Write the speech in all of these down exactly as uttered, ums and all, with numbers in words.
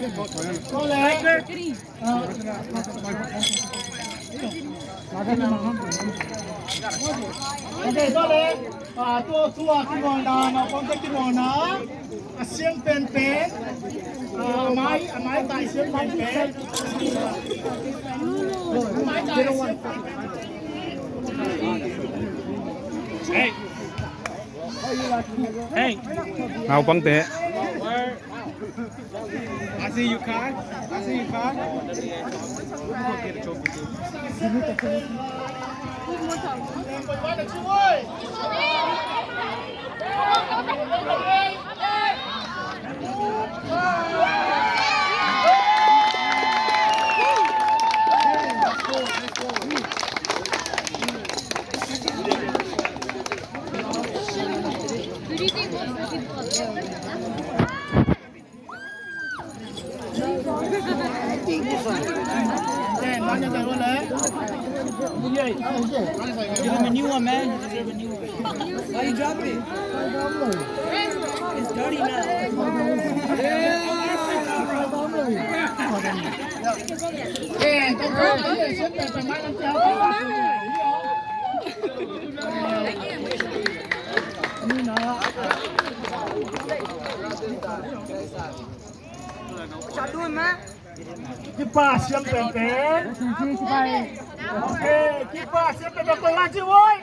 Ok, tua leh, ah, tua kimuanna, naupangte kimuanna, a siam penpen, ah, a mai, a maitai siam penpen, a maitai siam penpen. Hey. Hey. Naupangte. I see you, Kai. I see you, Kai. Give him a new one, man. Why you drop it? It's dirty now. Kipa siam penpen. Ok, kipa siam penpen, koi wan ci voi.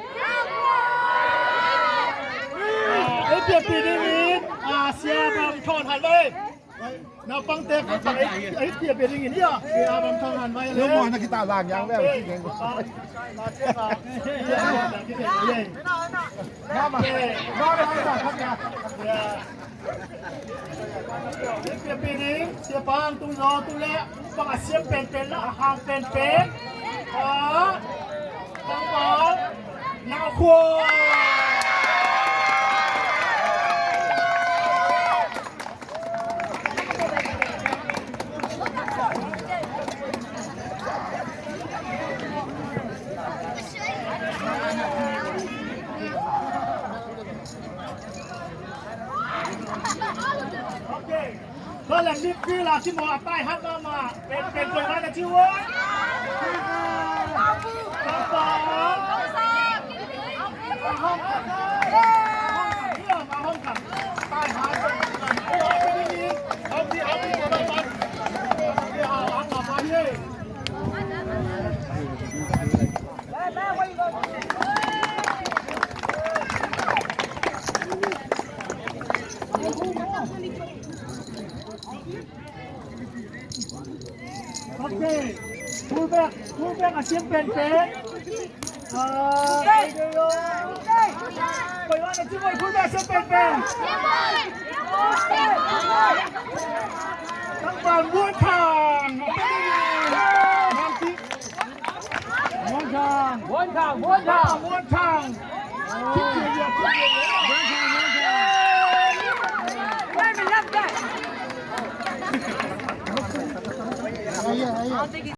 Ei piapi ding in, a, Sia Bang Thon Han Vai. Naupangte, ei piapi ding in, ia, Sia Bang Thon Han Vai le. Lo mo na kita lang yang le. Mama, mama, mama. Siapa ding, siapa ang tung lo tu le, pang a siam penpen la, a hang penpen. Ah, pang pang, na khua. Ok. Tua leh midfield ah, Simon a tai hat mahmah. Pen, pen, pen, mana Jiwo? Papa. Tai hat. Ok. Fullback, fullback a siam penpen. Ah, fullback. Fullback. Fullback a siam penpen. Tang Ban Muan Thang. Muan Thang. Muan Thang, Muan Thang. Muan Thang.